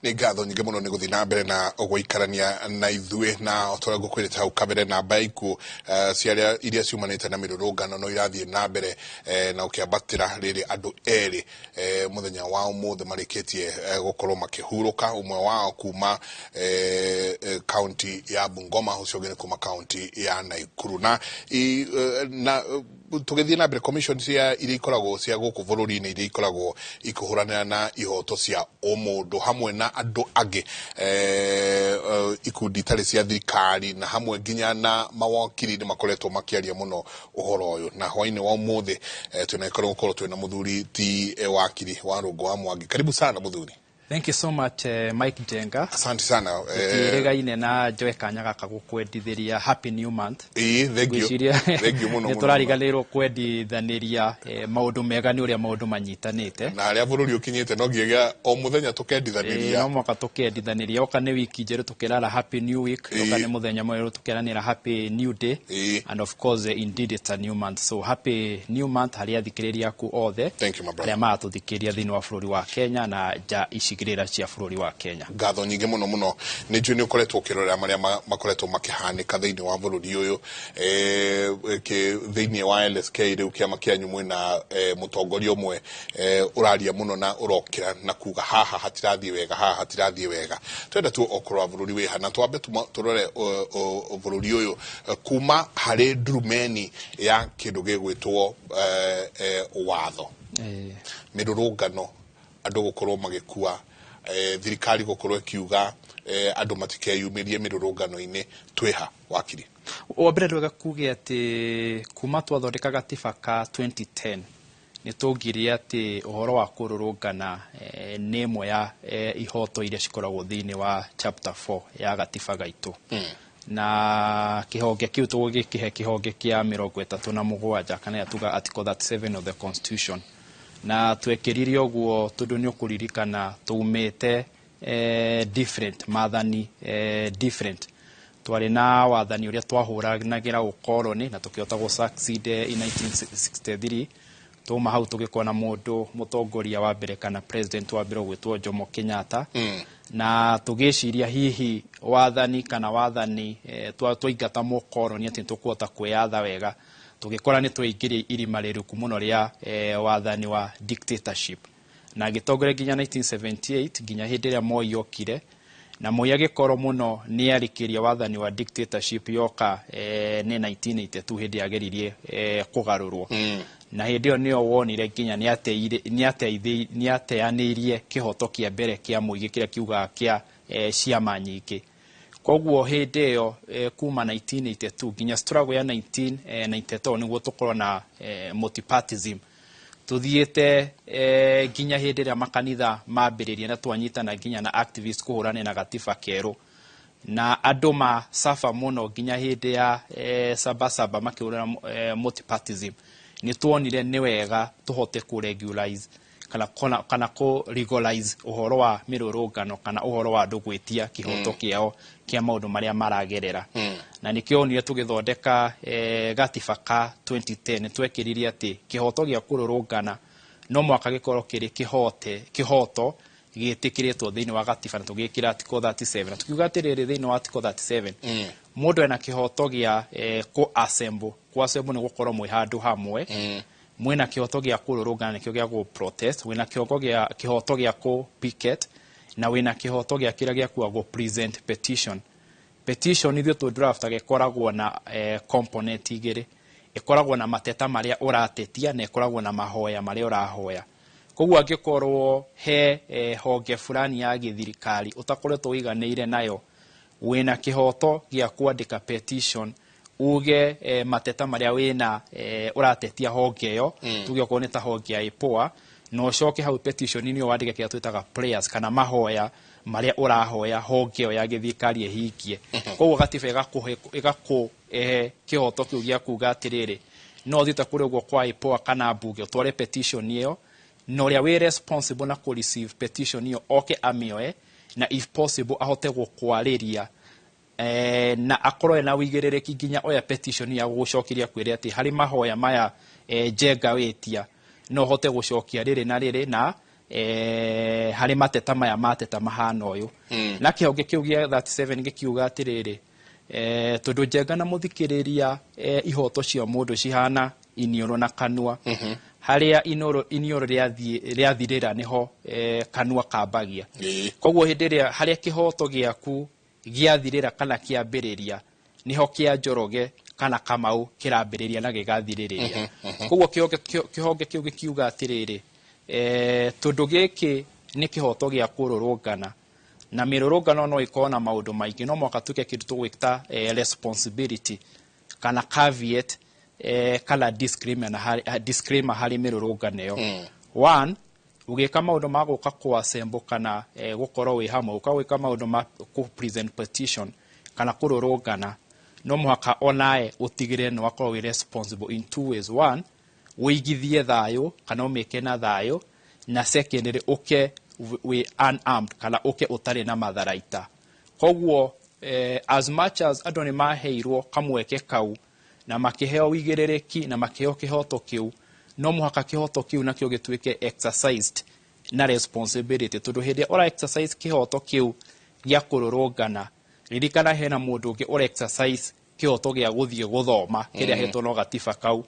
Nĩ ngatho nyingĩ mũno nĩ gũthiĩ na mbere na gũikarania na ithuĩ, na o ta ũrĩa ngũkwĩrĩte hau kabere, namba ya ikuũ cia arĩa iria ciumanĩte na mĩrũrũngano no irathiĩ na mbere na ũkĩambatĩra, rĩrĩ andũ erĩ mũthenya wa ũmũthĩ marĩkĩtie gũkorwo makĩhurũka, ũmwe wao kuma kaunti ya Bungoma, ũcio ũngĩ nĩ kuma kaunti ya Naikuru. Na tũgĩthiĩ na mbere, commission cia iria ikoragwo cia gũkũ bũrũri-inĩ, iria ikoragwo ikĩhũranĩra na ihoto cia ũmũndũ, hamwe na andũ angĩ, ikundi itarĩ cia thirikari, na hamwe nginya na mawakiri, nĩ makoretwo makĩaria mũno ũhoro ũyũ. Na hwainĩ wa ũmũthĩ twĩna gĩkorwo gũkorwo twĩna mũthuri ti wakiri wa Rũngũ wa Mwangi. Karibu sana, mũthuri. Thank you so much, Mike Njenga. Asante sana. Tũtiĩrĩgaine na njoe kanya gaka gũkwendithĩria happy new month. Ĩĩ, thank you. Ngwĩciria Thank you mũno nĩ mũno. Tũrariganĩrwo kwendithanĩria maũndũ mega nĩ ũrĩa maũndũ manyitanĩte. Na harĩa bũrũri ũkinyĩte, no nginyagia o mũthenya tũkendithanĩria. No mwaka tũkendithanĩria. Oka nĩ wiki njerũ, tũkerara happy new week. Oka nĩ mũthenya mwerũ, tũkeranĩra happy new day. And of course, indeed it's a new month, so happy new month harĩ athikĩrĩria aku othe Thank you, my brother. arĩa maratũthikĩrĩria thĩinĩ wa bũrũri wa Kenya na nja icigĩrĩra cia bũrũri wa Kenya. Ngatho nyingĩ mũno mũno. Nĩ njũĩ nĩ ũkoretwo ũkĩrorera marĩa makoretwo makĩhanĩka thĩinĩ wa bũrũri ũyũ. Thĩinĩ wa LSK rĩu, kĩama kĩanyu, mwĩna mũtongoria ũmwe ũraria mũno na ũrokĩra na kuga haha hatirathiĩ wega, haha hatirathiĩ wega. Twenda tu o kũrora bũrũri wĩha, na twambe tũrore bũrũri ũyũ kuma harĩ ndurumeni ya kĩndũ gĩgwĩtwo watho. Mĩrũrũngano, andũ gũkorwo magĩkua, thirikari gũkorwo ĩkiuga andũ matikeyumĩrie mĩrũrũngano-inĩ, twĩha, wakiri? Wa mbere, ndwega kuge atĩ kuma twathondeka gatiba ka 2010, nĩ tũngire atĩ ũhoro wa kũrũrũngana nĩ ĩmwe ya ihoto iria cikoragwo thĩinĩ wa chapter 4 ya gatiba gaitũ, na kĩhonge kĩu tũgũgĩkĩhe kĩhonge kĩa 37, kana ya tuga article 37 of the constitution. Na twekĩrire ũguo tondũ nĩ ũkũririkana tũumĩte different maathani, different twarĩ na wathani ũrĩa twahũranagĩra ũkoroni na tũkĩhota gũ succeed in 1963. Tuma hau tũgĩkorwo na mũndũ mũtongoria wa mbere kana president wa mbere ũgwĩtwo Jomo Kenyatta, na tũgĩciria hihi wathani kana wathani twaingata mũkoroni atĩ nĩtũkũhota kwĩyatha wega. Tũgĩkora nĩ twaingĩria irima rĩriku mũno rĩa wathani wa dictatorship, na agĩtongoria nginya 1978, nginya hĩndĩ ĩrĩa Moi okire. Na Moi agĩkorwo mũno nĩ arĩkĩria wathani wa dictatorship yoka nĩ 1982, hĩndĩ yageririe kũgarũrwo. Na hĩndĩ ĩyo nĩyo wonire nginya nĩ ateanĩirie kĩhoto kĩa mbere kĩa mũingĩ kĩrĩa kiugaga kĩa ciama nyingĩ. Koguo hĩndĩ ĩyo kuma 1982 nginya struggle ya 1992 nĩguo tũkorwo na multipartism, tuthiĩte nginya hĩndĩ ĩrĩa makanitha mambĩrĩria na twanyitana nginya na activist kũhũrana na gatiba kerũ, na andũ ma suffer mũno nginya hĩndĩ ya sabasaba makĩhũrana multipartism. Nĩ tuonire nĩ wega tũhote kũ regularize kana kũ legalize ũhoro wa mĩrũrũngano kana ũhoro wa andũ gwĩtia kĩhoto kĩao kĩa maũndũ marĩa maragerera. Na nĩkĩo onire tũgĩthondeka gatiba ka 2010, nĩ twekĩrire atĩ kĩhoto gĩa kũrũrũngana no mũhaka gĩkorwo kĩrĩ kĩhoto gĩtĩkĩrĩtwo thĩinĩ wa gatiba, na tũgĩkĩra article 37, na tukiuga atĩrĩrĩ, thĩinĩ wa article 37 mũndũ ena kĩhoto gĩa kũ assemble. Kũ assemble nĩ gũkorwo mwĩ handũ hamwe. Mwĩna kĩhoto gĩa kũrũrũngana, nĩkĩo gĩa gũ protest, wĩna kĩhoto gĩa kũ picket, na wĩna kĩhoto gĩa kĩrĩa gĩa kuga gũ present petition. Petition ithuĩ tũ draftaga ĩkoragwo na component igĩrĩ: ĩkoragwo na mateta marĩa ũratetia, na ĩkoragwo na mahoya marĩa ũrahoya. Koguo angĩkorwo he honge fulani ya gĩthirikari ũtakoretwo ũiganĩire nayo, wĩna kĩhoto gĩa kwandĩka petition, uge mateta marĩa wĩna ũratetia honge ĩyo, tuge okorwo nĩ ta honge ya IPOA, na ũcoke hau petition-inĩ ĩyo wandĩke kĩrĩa twĩtaga prayers kana mahoya marĩa ũrahoya honge ĩyo ya gĩthirikari ĩhingie. Koguo gatiba ĩgakũhe kĩhoto kĩu gĩa kuga atĩrĩrĩ, no ũthiĩte kũrĩa ũguo kwa IPOA kana mbunge, ũtware petition ĩyo, na ũrĩa wĩ responsible na kũ receive petition ĩyo oke amĩoe, na if possible ahote gũkwarĩria na akorwo ena wĩigĩrĩrĩki nginya oya petition ya gũgũcokeria, kwĩre atĩ harĩ mahoya maya Njenga wĩtia, no hote gũcokia rĩrĩ na rĩrĩ na Harĩ mateta maya mateta mahana ũyũ na kĩhonge kĩu gĩa 37 gĩkiuga atĩrĩrĩ, tondũ Njenga na mũthikĩrĩria, ihoto cia mũndũ cihana iniũrũ na kanua, harĩa iniũrũ rĩathirĩra nĩho kanua kambagia. Koguo hĩndĩ ĩrĩa harĩa kĩhoto gĩaku gĩathirĩra kana kĩambĩrĩria, nĩho kĩa Njoroge kana Kamau kĩrambĩrĩria na gĩgathirĩrĩria. Koguo kĩhonge kĩu gĩkiuga atĩrĩrĩ, tondũ gĩkĩ nĩ kĩhoto gĩa kũrũrũngana na mĩrũrũngano no ĩkorwo na maũndũ maingĩ, no mũhaka tuĩke kĩndũ tũgwĩta responsibility kana caveat, kana disclaimer harĩ mĩrũrũngano ĩyo. One, ũgĩka maũndũ ma gũka kũ assemble kana gũkorwo wĩ hamwe, ũka gwĩka maũndũ ma kũ present petition kana kũrũrũngana, no mũhaka onawe ũtigĩrĩre nĩ wakorwo wĩ responsible in two ways. One, ũigithie thayũ kana ũmĩke na thayũ, na secondly, ũke wĩ unarmed kana ũke ũtarĩ na matharaita. Koguo as much as andũ nĩ maheirwo kamweke kau na makĩheo wĩigĩrĩrĩki na makĩheo kĩhoto kĩu, no mũhaka kĩhoto kĩu nakĩo gĩtuĩke exercised na responsibility, tondũ hĩndĩ ĩrĩa ũra exercise kĩhoto kĩu gĩa kũrũrũngana, ririkana hena mũndũ ũngĩ ũra exercise kĩhoto gĩa gũthiĩ gũthoma kĩrĩa ahetwo no gatiba kau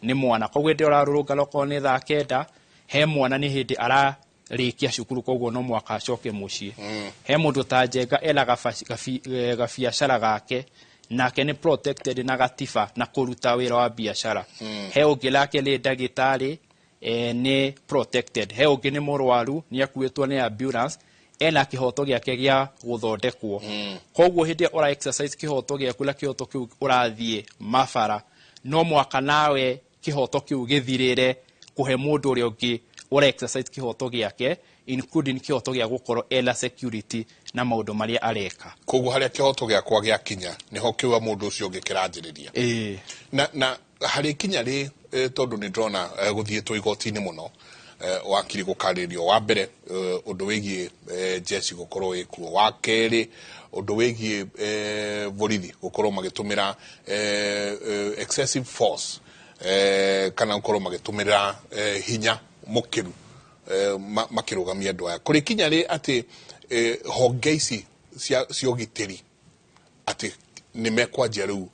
nĩ mwana. Koguo hĩndĩ ĩrĩa ũrarũrũngana, okorwo nĩ thaa 9, he mwana nĩ hĩndĩ ararĩkia cukuru, koguo no mwaka acoke mũciĩ. He mũndũ ta Njenga ena gabiacara gake, nake nĩ protected na gatiba na kũruta wĩra wa biacara. He ũngĩ nake nĩ ndagĩtarĩ, nĩ protected. He ũngĩ nĩ mũrwaru, nĩ akuĩtwo nĩ ambulance, ena kĩhoto gĩake gĩa gũthondekwo. Koguo hĩndĩ ĩrĩa ũra exercise kĩhoto gĩaku na kĩhoto kĩu ũrathiĩ mabara, no mwaka nawe kĩhoto kĩu gĩthirĩre kũhe mũndũ ũrĩa ũngĩ ũra exercise kĩhoto gĩake, including kĩhoto gĩa gũkorwo ena security na maũndũ marĩa areka. Koguo harĩa kĩhoto gĩakwa gĩakinya nĩho kĩu mũndũ ũcio ũngĩ kĩranjĩrĩria. Na harĩ ikinya rĩ, tondũ nĩ ndĩrona gũthiĩtwo igoti-inĩ mũno, wakiri gũkarĩrio wa mbere, ũndũ wĩgiĩ jeshi gũkorwo ĩkuo, wa kerĩ ũndũ wĩgiĩ borithi gũkorwo magĩtũmĩra excessive force, kana gũkorwo magĩtũmĩra hinya mũkĩru makĩrũgamia andũ aya, kũrĩ ikinya rĩ atĩ honge ici cia ũgitĩri atĩ nĩ mekwanjia rĩu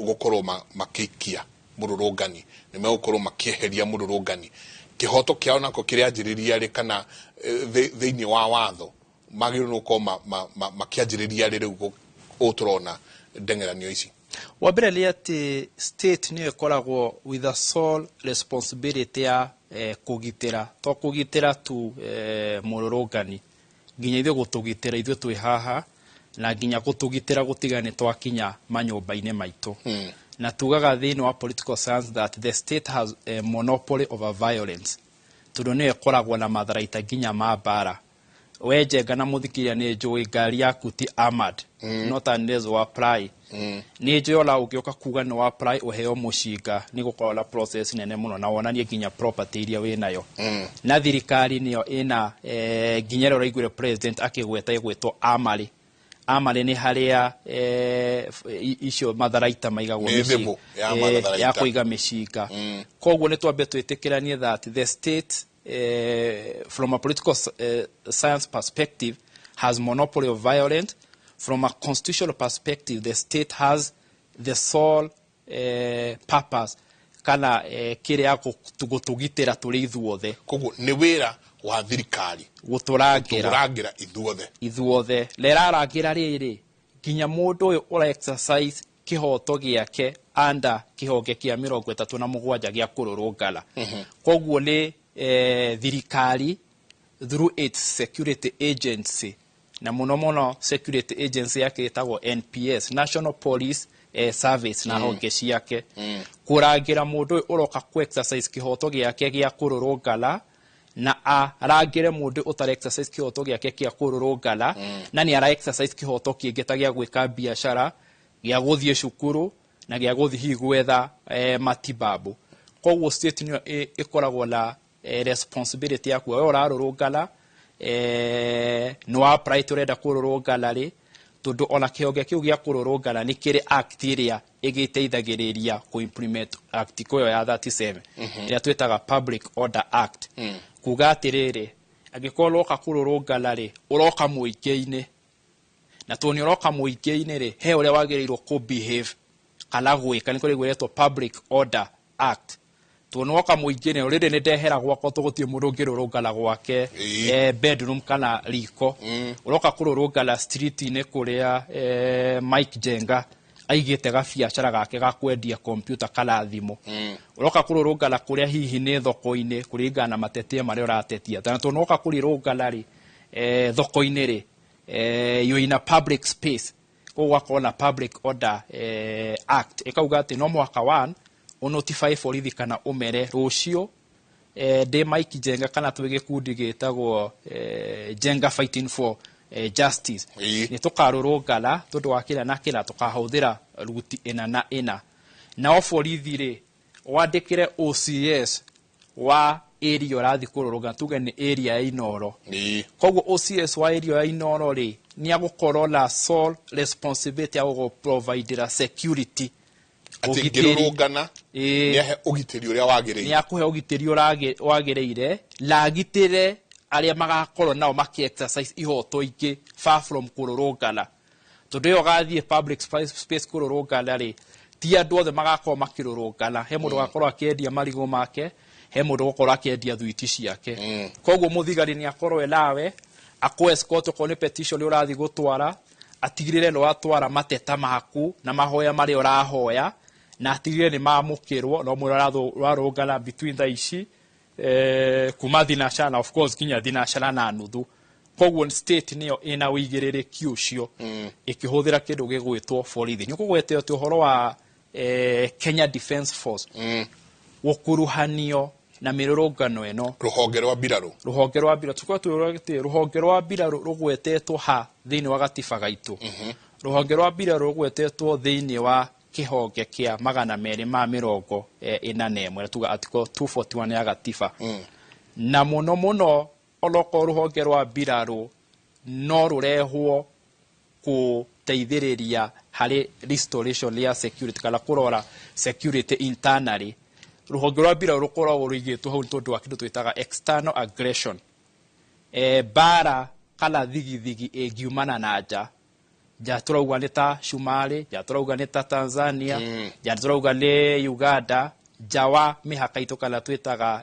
gũkorwo makĩikia mũrũrũngani, nĩ megũkorwo makĩeheria mũrũrũngani, kĩhoto kĩao nako kĩrĩanjĩrĩria rĩ, kana thĩinĩ wa watho magĩrĩirwo nĩ gũkorwo makĩanjĩrĩria rĩ rĩu ũũ tũrona ndeng'eranio ici? Wa mbere nĩ atĩ state nĩyo ĩkoragwo with a sole responsibility ya kũgitĩra, to kũgitĩra tu mũrũrũngani, nginya ithuĩ gũtũgitĩra ithuĩ twĩ haha, na nginya gũtũgitĩra gũtiga nĩ twakinya manyũmba-inĩ maitũ. Na tugaga thĩinĩ wa political science that the state has a monopoly over violence, tondũ nĩyo ĩkoragwo na matharaita nginya ma mbara. We Njenga na mũthikĩrĩria, nĩ njũĩ ngari yaku ti armored, no ta nĩ wa apply, nĩ njũĩ ona ũngĩũka kuga nĩ wa apply ũheo mũcinga, nĩ gũkorwo na process nene mũno na wonanie nginya property iria wĩ nayo. Na thirikari nĩyo ĩna nginya ĩrĩa ũraiguire president akĩgweta ĩgwĩtwo armory. Armory nĩ harĩa icio matharaita maigagwo. Nĩ thimũ ya matharaita. Ya kũiga mĩcinga. Koguo nĩ twambe twĩtĩkĩranie that the state, from a political science perspective, has monopoly of violence. From a constitutional perspective, the state has the sole purpose kana kĩrĩa gũtũgitĩra tũrĩ ithuothe. Koguo nĩ wĩra wa thirikari gũtũrangĩra. Tũrangĩra ithuothe. Ithuothe. Na ĩrarangĩra rĩrĩ nginya mũndũ ũyũ ũra exercise kĩhoto gĩake under kĩhonge kĩa 37 gĩa kũrũrũngana. Koguo nĩ thirikari through its security agency, na mũno mũno security agency yake ĩtagwo NPS, National Police Service, na honge ciake, kũrangĩra mũndũ ũyũ ũroka ku exercise kĩhoto gĩake gĩa kũrũrũngana, na arangĩre mũndũ ũtara exercise kĩhoto gĩake kĩa kũrũrũngana, na nĩ ara exercise kĩhoto kĩngĩ ta gĩa gwĩka biacara, gĩa gũthiĩ cukuru, na gĩa gũthiĩ hihi gwetha matibabu. Koguo state nĩyo ĩkoragwo na responsibility ya kuoya we ũrarũrũngana, nĩ wa apply, tũrenda kũrũrũngana rĩ, Tondũ ona kĩhonge kĩu gĩa kũrũrũngana nĩ kĩrĩ act ĩrĩa ĩgĩteithagĩrĩria kũ implement article ĩyo ya 37 ĩrĩa twĩtaga Public Order Act, kuga atĩrĩrĩ, angĩkorwo ũroka kũrũrũngana rĩ, ũroka mũingĩ-inĩ, na tondũ nĩ ũroka mũingĩ-inĩ rĩ, he ũrĩa wagĩrĩirwo kũ behave kana gwĩka. Nĩ kũrĩ gwĩretwo Public Order Act. Tondũ nĩ woka mũingĩ-inĩ, already nĩ ndehera gwakwa, tondũ gũtirĩ mũndũ ũngĩrũrũngana gwake bedroom kana riko. Ũroka kũrũrũngana street-inĩ kũrĩa Mike Njenga aigĩte gabiacara gake ga kwendia kompiuta kana thimũ. Ũroka kũrũrũngana kũrĩa hihi nĩ thoko-inĩ, kũringana na matetia marĩa ũratetia. Na tondũ nĩwoka kũrĩrũngana rĩ, thoko-inĩ rĩ, you're in a public space, koguo gũgakorwo na Public Order Act ĩkauga atĩ no mũhaka one ũnotify borithi kana ũmere rũciũ ndĩ Mike Njenga kana twĩ gĩkundi gĩtagwo Njenga Fighting for Justice, nĩ tũkarũrũngana tondũ wa kĩna na kĩna, tũkahũthĩra ruti ĩna na ĩna. Nao borithi rĩ, wandĩkĩre OCS wa area ũrathiĩ kũrũrũngana, tuge nĩ area ya Inoro. Koguo OCS wa area ya Inoro rĩ, nĩ agũkorwo na sole responsibility ya gũgũ-providera security. Atĩ Ũgitĩri. Ngĩrũrũngana nĩ ahe ũgitĩri ũrĩa wagĩrĩire. Nĩ akũhe ũgitĩri wagĩrĩire na agitĩre arĩa magakorwo nao maki exercise ihoto ingĩ far from kũrũrũngana, tondũ ĩyo gathiĩ public space kũrũrũngana rĩ, ti andũ othe magakorwo makĩrũrũngana. He mũndũ gakorwo akĩendia marigũ make, he mũndũ gũkorwo akĩendia thwiti ciake. Koguo mũthigari nĩ akorwo e nawe akũ escort okorwo nĩ petition ũrathiĩ gũtwara, atigĩrĩre nĩ watwara mateta maku na mahoya marĩa ũrahoya, na atigĩrĩre nĩ mamũkĩrwo no mwĩra ũrarũngana between thaa ici kuma thinacara na of course nginya thinacara na nuthu. Koguo state nĩyo ĩna ũigĩrĩrĩki ũcio ĩkĩhũthĩra kĩndũ gĩgwĩtwo borithi. Nĩ ũkũgwete atĩ ũhoro wa Kenya Defence Force gũkuruhanio na mĩrũrũngano ĩno. Rũhonge rwa mbirarũ. Rũhonge rwa mbirarũ, tũkorwo twĩrĩte rũhonge rwa mbirarũ rũgwetetwo ha thĩinĩ wa gatiba gaitũ? Rũhonge rwa mbirarũ rũgwetetwo thĩinĩ wa kĩhonge kĩa 241, tuga article 241 ya gatiba. Na mũno mũno, onokorwo rũhonge rwa mbirarũ no rũrehwo gũteithĩrĩria harĩ restoration ya security kana kũrora security internally, rũhonge rwa mbirarũ rũkoragwo rũigĩtwo hau nĩ tondũ wa kĩndũ twĩtaga external aggression, mbara kana thigithigi ĩngiumana na nja. Nja tũrauga nĩ ta Cumarĩ, nja tũrauga nĩ ta Tanzania, nja tũrauga nĩ Uganda, nja wa mĩhaka itũ kana twĩtaga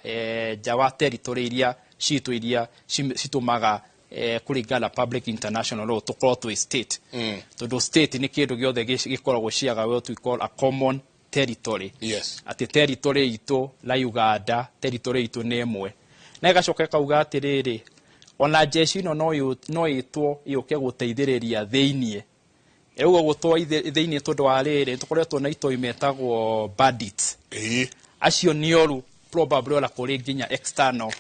nja wa territory iria citũ iria citũmaga kũringana na public international law tũkorwo twĩ state, tondũ state nĩ kĩndũ gĩothe gĩkoragwo ciaga what we call a common territory. Atĩ territory itũ na Uganda, territory itũ nĩ ĩmwe. Na ĩgacoka ĩkauga atĩrĩrĩ, ona jeshi ĩno no ĩtwo yũke gũteithĩrĩria thĩiniĩ. Rĩu gũtwo thĩiniĩ tondũ wa rĩrĩ, tũkoretwo na itoi metagwo bandits. Acio nĩ oru, probably ona kũrĩ nginya external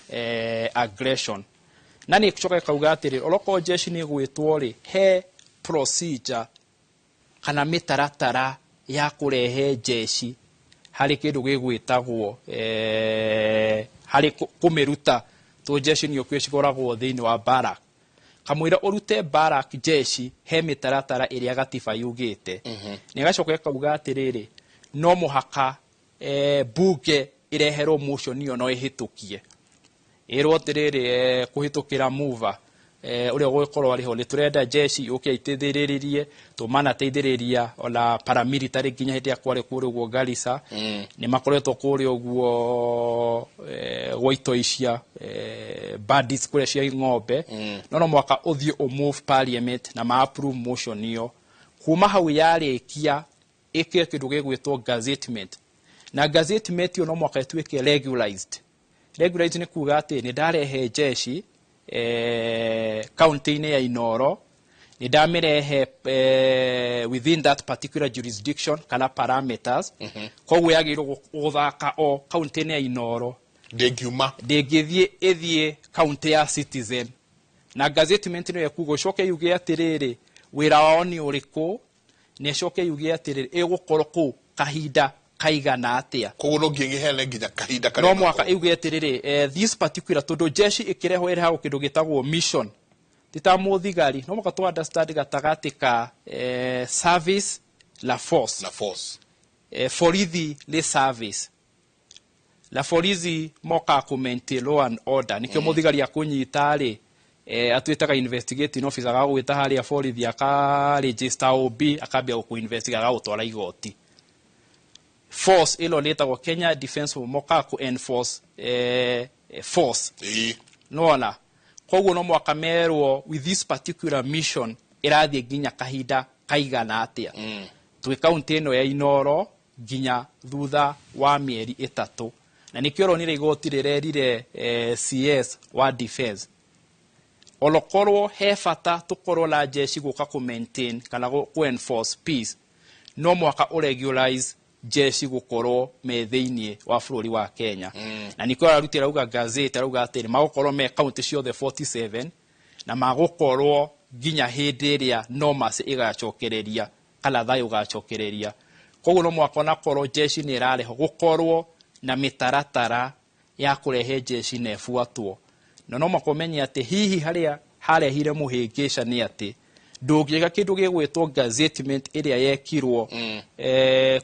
aggression. Na nĩ ĩcoka ĩkauga atĩrĩ, onokorwo jeshi nĩ ĩgwĩtwo rĩ, he procedure kana mĩtaratara ya kũrehe jeshi harĩ kĩndũ gĩgwĩtagwo harĩ kũmĩruta tũ jeshi nĩ ũkũĩ cikoragwo thĩinĩ wa barrack. Kamũira ũrute barrack jeshi, he mĩtaratara ĩrĩa gatiba yugĩte. Nĩ ĩgacoka ĩkauga atĩrĩrĩ, no mũhaka bunge ĩreherwo motion ĩyo no ĩhĩtũkie, ĩrwo atĩrĩrĩ, kũhĩtũkĩra mover ũrĩa ũgũkorwo arĩ ho, nĩ tũrenda jeshi yũke iteithĩrĩrie. Tũmanateithĩrĩria ona paramilitary nginya hĩndĩ ĩrĩa kwarĩ kũrĩa ũguo Garissa. Nĩ makoretwo kũrĩa ũguo gwa itoi cia bandits kũrĩa cia ng'ombe. No mũhaka ũthiĩ ũmove parliament na ma approve motion ĩyo. Kuma hau yarĩkia, ĩke kĩndũ gĩgwĩtwo gazettement, na gazettement ĩyo no mũhaka ĩtuĩke regularized. Regularized nĩ kuga atĩ nĩ ndarehe jeshi kaunti-inĩ ya Inoro, nĩ ndamĩrehe within that particular jurisdiction kana parameters. Koguo yagĩrĩirwo gũthaka o kaunti-inĩ ya Inoro. Ndĩngiuma. Ndĩngĩthiĩ ĩthiĩ kaunti ya Citizen. Na gazettement nĩyo ĩkuga ũcoke yuge atĩrĩrĩ, wĩra wao nĩ ũrĩkũ, na ĩcoke yuge atĩrĩrĩ, ĩgũkorwo kũu kahinda kaigana atĩa. Koguo no nginya ĩheane nginya kahinda karĩa No mũhaka gakorwo. Ĩuge atĩrĩrĩ, this particular, tondũ jeshi ĩkĩrehwo ĩrehagwo kĩndũ gĩtagwo mission. Ti ta mũthigari, no mũhaka tũ understand gatagatĩ ka service la force. Na force. Borithi nĩ service na borithi mokaga kũ maintain law and order. Nikĩo mũthigari akũnyita rĩ, atuĩtaga investigating officer, agagwĩta harĩa borithi, aka register OB, akambia gũkũ investigate, agagũtwara igoti. Force ĩno nĩtagwo Kenya Defence Force, mokaga kũ enforce force. Nona koguo no mwaka merwo with this particular mission ĩrathiĩ nginya kahinda kaigana atĩa. Twĩ kaunti ĩno ya Inoro nginya thutha wa mĩeri 3, na nĩkĩo ũronire igoti rĩrerire CS wa defense, onokorwo he bata tũkorwo na jeshi gũka kũ maintain kana kũ enforce peace, no mwaka ũregularize jeshi gũkorwo me thĩinĩ wa bũrũri wa Kenya. Na nĩkĩo ararutire, arauga gazette, arauga atĩrĩ magũkorwo me kaunti ciothe 47 na magũkorwo nginya hĩndĩ ĩrĩa normalcy ĩgacokereria kana thayũ ũgacokereria. Koguo no mwaka onakorwo jeshi nĩ ĩrarehwo, gũkorwo na mĩtaratara ya kũrehe jeshi na ĩbuatwo. Na no mwaka ũmenye atĩ hihi harĩa harehire mũhĩngĩca nĩ atĩ ndũngĩka kĩndũ gĩgwĩtwo gazettement ĩrĩa yekirwo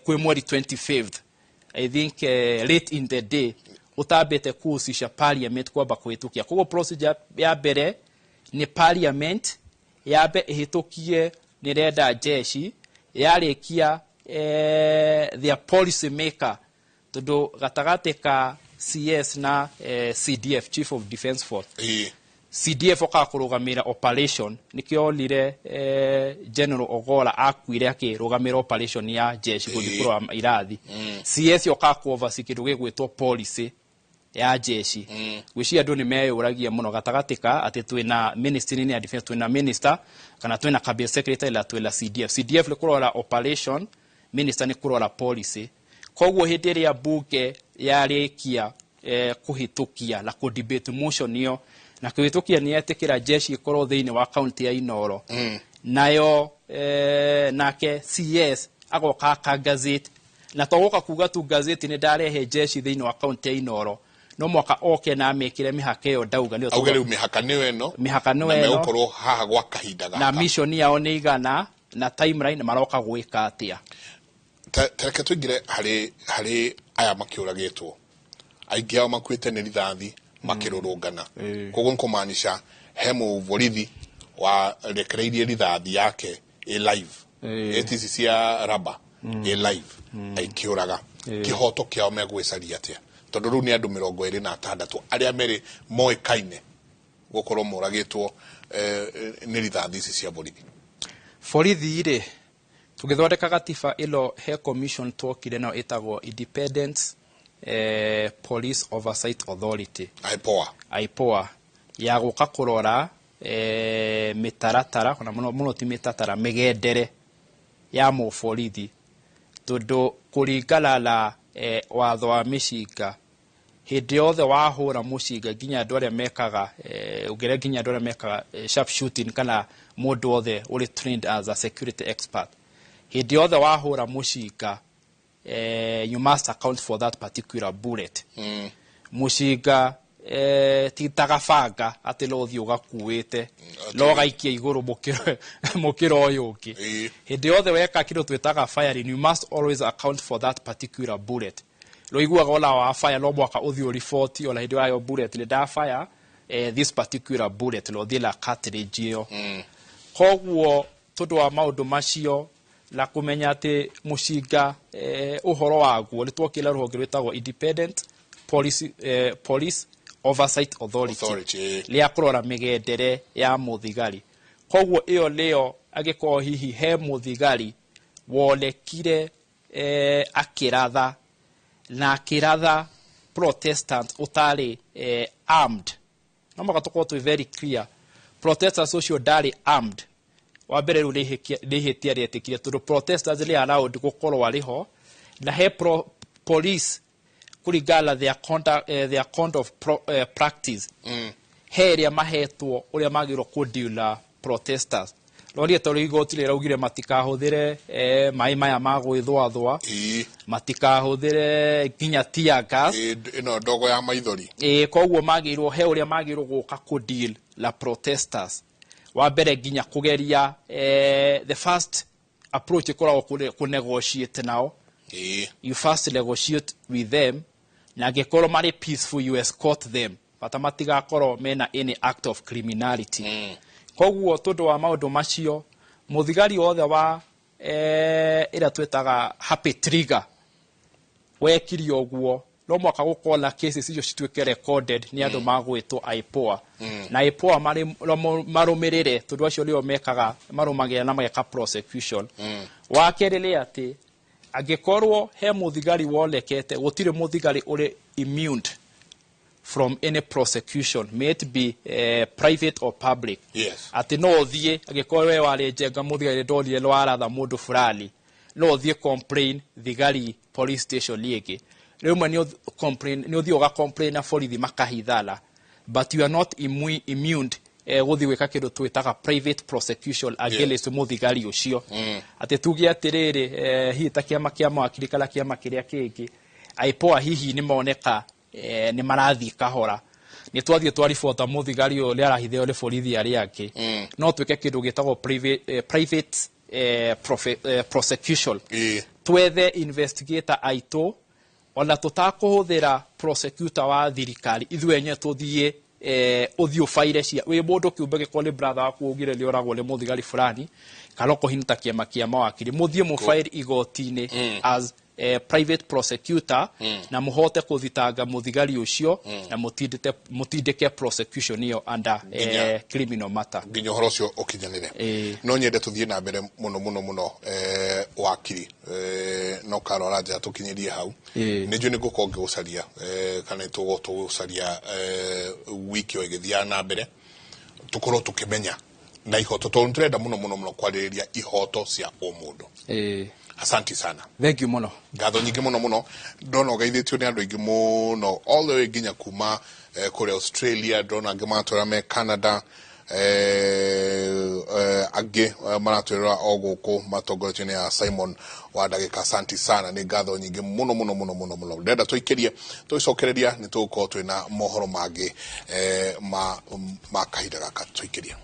kwĩ mweri 25th, I think, late in the day, ũtambĩte kuhusisha parliament kwamba kũhĩtũkia. Koguo procedure ya mbere nĩ parliament yambe ĩhĩtũkie nĩrenda jeshi, yarĩkia their policy maker, tondũ gatagatĩ ka CS na CDF, Chief of Defence Force, CDF okaga kũrũgamĩra operation. Nĩkĩo onire General Ogola akuire akĩrũgamĩra operation ya jeshi gũthiĩ kũrora irathi. CS okaga ku oversee kĩndũ gĩgwĩtwo policy ya jeshi. Gwĩciria andũ nĩ meyũragia mũno gatagatĩ ka atĩ twĩna ministry ya defense, twĩna minister kana twĩna cabinet secretary na twĩna CDF. CDF nĩ kũrora operation, minister nĩ kũrora policy. Koguo hĩndĩ ĩrĩa bunge yarĩkia kũhĩtũkia na kũ debate motion ĩyo na kũhĩtũkia nĩ yetĩkĩra jeshi ĩkorwo thĩinĩ wa kaunti ya Inoro, nayo nake CS agoka aka gazette, na to gũka kuga tu gazeti nĩ ndarehe jeshi thĩinĩ wa kaunti ya Inoro, no mwaka oke na amĩkĩre mĩhaka ĩyo ndauga nĩyo. Auge rĩu mĩhaka nĩyo ĩno. Mĩhaka nĩyo na ĩno. Megũkorwo haha gwa kahinda na gaka. Mission yao nĩ igana na timeline maroka gwĩka atĩa. Ta reke tũingĩre harĩ aya makĩũragĩtwo. Aingĩ ao makuĩte nĩ rithathi makĩrũrũngana. Koguo nĩ kũmaanisha he mũborithi warekereirie rithathi yake ĩ live, ĩti ici cia raba ĩ live, aikĩũraga. Kĩhoto kĩao megwĩcaria atĩa? Tondũ rĩu nĩ andũ 26 arĩa merĩ moĩkaine gũkorwo moragĩtwo nĩ rithathi ici cia borithi. Borithi rĩ, tũgĩthondeka gatiba ĩno, he commission twokire nayo ĩtagwo Independent Police Oversight Authority. IPOA. IPOA, ya gũka kũrora mĩtaratara, ona mũno mũno ti mĩtaratara, mĩgendere ya mũborithi, tondũ kũringana na watho wa mĩcinga, hĩndĩ yothe wahũra mũcinga, nginya andũ arĩa mekaga ũngĩrĩa, nginya andũ arĩa mekaga sharp shooting kana mũndũ wothe ũrĩ trained as a security expert, hĩndĩ yothe wahũra mũcinga, you must account for that particular bullet. Mũcinga ti ta gabanga atĩ no ũthiĩ ũgakuĩte no gaikia igũrũ mũkĩra ũyũ ũngĩ. Hĩndĩ yothe weka kĩndũ twĩtaga firing, you must always account for that particular bullet. Rũiguaga ona wa fire, no mwaka ũthiĩ ũriboti ona hĩndĩ wayo bullet nĩ nda fire this particular bullet, no ũthiĩ na cartridge ĩyo. Koguo tondũ wa maũndũ macio na kũmenya atĩ mũcinga ũhoro waguo, nĩ twokire rũhonge rwĩtagwo Independent Police Oversight Authority, Authority, rĩa kũrora mĩgendere ya mũthigari. Koguo ĩyo nĩyo angĩkorwo hihi he mũthigari wonekire akĩratha na akĩratha protestant ũtarĩ armed, no mũhaka tũkorwo twĩ very clear, protesters ũcio ndarĩ armed. Wa mbere rĩu nĩ ihĩtia rĩetĩkire, tondũ protesters nĩ allowed gũkorwo arĩ ho na he police kũringana na their conduct, their code of practice, he ĩrĩa mahetwo ũrĩa magĩrĩirwo kũ deal na protesters. Rorie tondũ igoti rĩraugire matikahũthĩre maĩ maya ma gwĩthwathwa, matikahũthĩre nginya tear gas. Ĩno ndogo ya maithori. Ĩ koguo magĩrĩirwo he ũrĩa magĩrĩirwo gũka kũ deal na protesters. Wa mbere nginya kũgeria the first approach ĩkoragwo kũ negotiate nao. You first negotiate with them, na angĩkorwo marĩ peaceful, you escort them, bata matigakorwo mena any act of criminality. Koguo tondũ wa maũndũ macio, mũthigari wothe wa ĩrĩa twĩtaga happy trigger wekire ũguo, no mwaka gũkorwo na cases icio cituĩke recorded nĩ andũ magwĩtwo IPOA, na IPOA marũmĩrĩre, tondũ acio nĩo mekaga, marũmagĩrĩra na mageka prosecution. Wa kerĩ nĩ atĩ angĩkorwo he mũthigari wonekete, gũtirĩ mũthigari ũrĩ immune from any prosecution, may it be private or public. Atĩ no ũthiĩ, angĩkorwo we warĩ njenga mũthigari, ndonire nĩ waratha mũndũ fulani, no ũthiĩ complain thigari police station ĩngĩ. Rĩmwe nĩ complain, nĩ ũthiĩ ũga complain na borithi makahithana, but you are not immune gũthiĩ gwĩka kĩndũ twĩtaga private prosecution against mũthigari ũcio. Atĩ tuge atĩrĩrĩ, hihi ta kĩama kĩa mawakiri kana kĩama kĩrĩa kĩngĩ, IPOA hihi nĩ moneka nĩ marathiĩ kahora, nĩ twathiĩ twaribota mũthigari ũyũ nĩ arahithĩrwo nĩ borithi arĩa angĩ, no twĩke kĩndũ gĩtagwo private prosecution. Twethe investigator aitũ, ona tũtakũhũthĩra prosecutor wa thirikari, ithuĩ enyewe tũthiĩ, ũthiĩ ũbaire cia wĩ mũndũ kĩũmbe, gĩkorwo nĩ brother waku ugire nĩ oragwo nĩ mũthigari fulani, kana okorwo hihi ta kĩama kĩa mawakiri, mũthiĩ mũbaire igoti-inĩ as private prosecutor, na mũhote kũthitanga mũthigari ũcio, na mũtindĩke prosecution ĩyo under criminal matter. Nginya ũhoro ũcio ũkinyanĩre. No nyende tũthiĩ na mbere mũno mũno mũno, wakiri, no karora njĩra tũkinyĩrie hau. Nĩ njũĩ nĩ ngũkorwo ngĩgũcaria, kana nĩ tũgũkorwo tũgũcaria wiki o ĩgĩthiaga na mbere, tũkorwo tũkĩmenya na ihoto, tondũ nĩ tũrenda mũno mũno mũno kwarĩrĩria ihoto cia ũmũndũ. Asanti sana. Thank you mũno. Ngatho nyingĩ mũno mũno. Ndona ũgeithĩtio nĩ andũ aingĩ mũno, all the way nginya kuma kũrĩa Australia. Ndona angĩ maratwĩra me Canada, angĩ maratwĩrora o gũkũ matongoretio nĩ a Simon wa ndagĩka. Asanti sana, nĩ ngatho nyingĩ mũno mũno mũno mũno mũno. Ndĩrenda tũikĩrie, tũgĩcokereria nĩ tũgũkorwo twĩna mohoro mangĩ ma kahinda gaka tũikĩrie.